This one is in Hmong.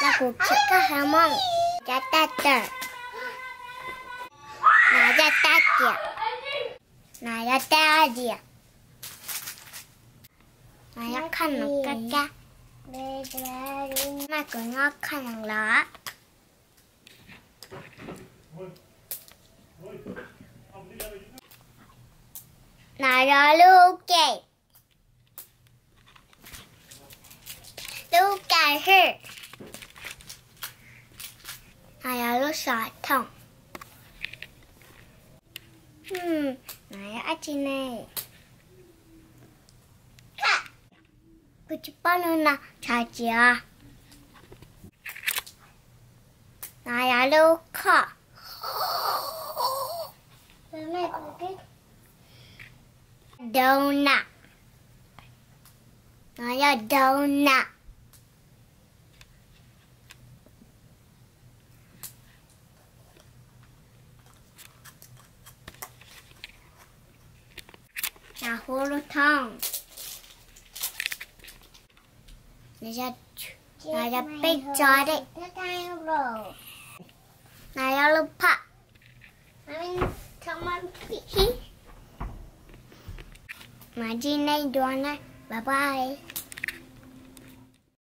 Los kuv qhia koj hais Hmoob. Cov tag tawm. No yog tag kiam. No yog tag diam. No yog qhov noom kab kab. Mas kuv nyob qhov noom los. No yog lub kem. Lub kas hwj. No yog lub xov tooj. No yog dab tsi ne? Kuv tsis paub lub no, txhob txhawj. No yog lub khoj. Donut. No yog donut. No hu lub thoob. No yog peb tso dej. No yog lub phom. Mas ntsib nej dua na, bye bye.